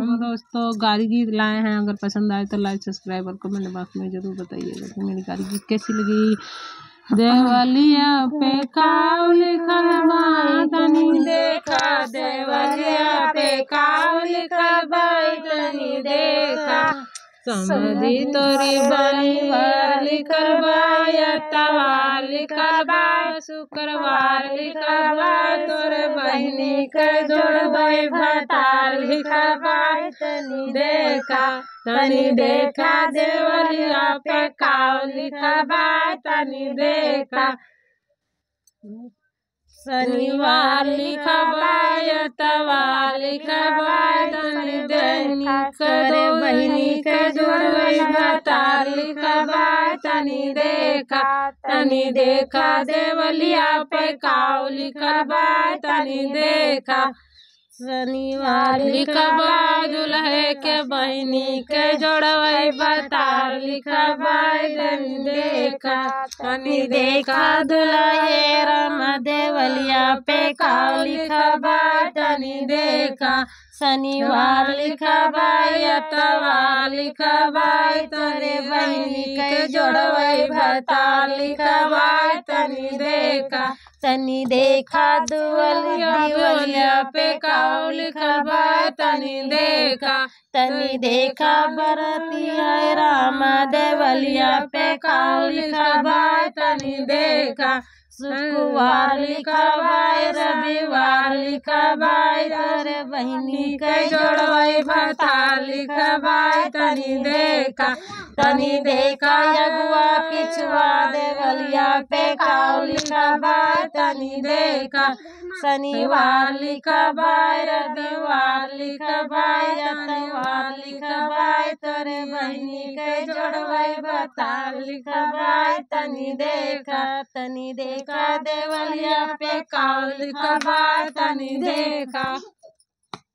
हम दोस्तों गारी गीत लाए हैं, अगर पसंद आए तो लाइक सब्सक्राइब और कमेंट बॉक्स में जरूर बताइएगा कि मेरी गारी गीत कैसी लगी। देवलिया पे काव लिखल बा तनी देखा, देवलिया पे काव लिखल बा तनी देखा, समधी तोरी बनिवार लिखल बा, यतवार लिखल बा, शुक्रवार लिखल बा, तोरे बहिनी के जोड़बै भतार लिखल बा तनी देखा, तनी देखा देवलिया पे काव लिखल बा तनी देखा, शनिवार लिखल बा, यतवार लिखल बा, तनी देखा तोरे बहिनी के जोड़बै भतार लिखल बा तनी देखा, तनी देखा देवलिया पे काव लिखल बा तनी देखा, शनिवार लिखल बा, दुल्हे के बहिनी के जोड़बै भतार लिखल बा तनी देखा, तनी देखा दुल्हे राम देवलिया पे काव लिखल बा तनी देखा, शनिवार लिखल बा, यतवार लिखल बा, तोरे बहिनी के जोड़बै भतार लिखल बा तनी देखा, तनी देखा देवलिया पे काव लिखल बा तनी देखा, तनी देखा बरतिया रामा देवलिया पे काव लिखल बा तनी देखा, शुक्रवार लिखल बा, रविवार लिखल बा, तोरे बहिनी के जोड़बै भतार लिखल बा तनी देखा, तनी देखा अगुआ पिछुआ देवलिया पे काव लिखल बा तनी देखा, शनिवार लिखल बा, रविवार लिखल बा, यतवार लिखल बा, तोरे बहिनी के जोड़बै भतार लिखल बा तनी देखा, तनी देखा देवलिया पे काव लिखल बा तनी देखा।